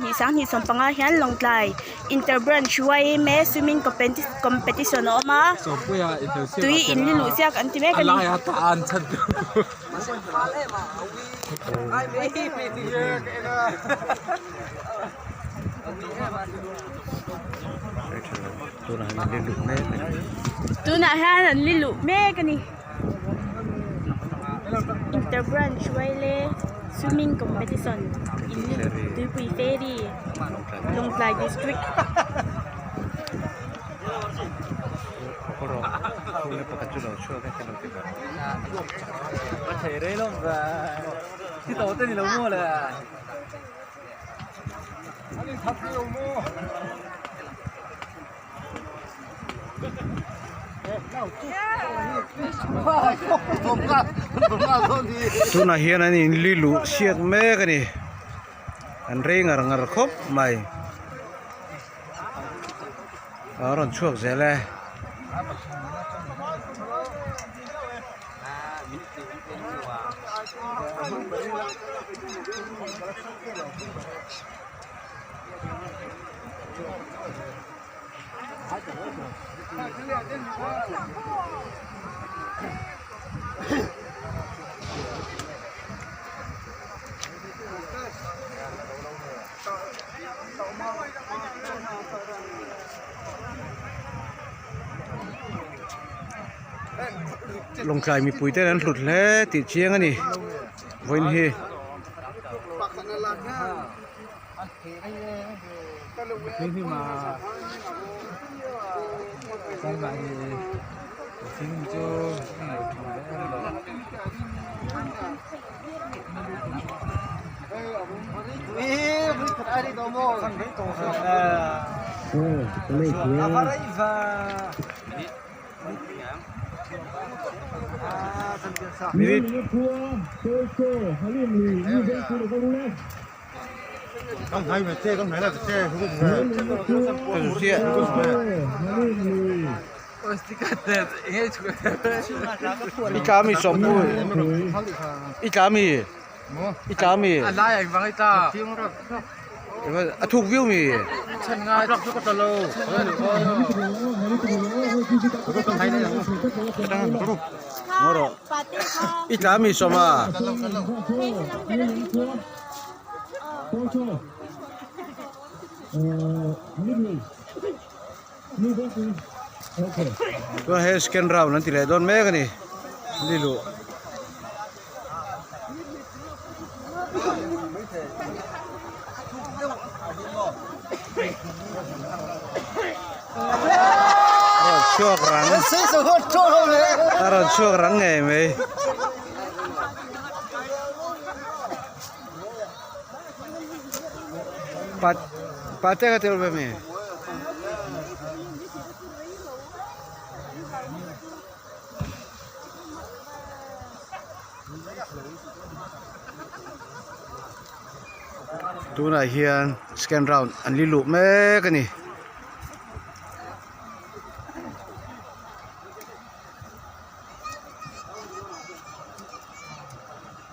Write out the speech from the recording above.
sawmhnih sanghnih sawmpanga hian Lawngtlai inter branch yma swimming competition a awm a tui in li luh chiak an ti mek a ni. Tunah hian an li luh mek a ni. Inter branch yma swimming competition in tuipui ferry Lawngtlai district. Tunah hian an in li luh siak mek a ni an rei ngar ngar khawp mai a rawn chhuak zel e. Lawngtlai mipui ten an hlut hle tih chiang a ni vawiin hi. I tla mi sawmpui i tla mi i tla mi a thuk viau mi. I tla mi sawma. Chuan hei second round an ti leh dawn mek a ni ni luh. A rawn chhuak rang a rawn chhuak rang ngei mai. Pate ka tel ve mi. Tunah hian second round an li luh mek a ni.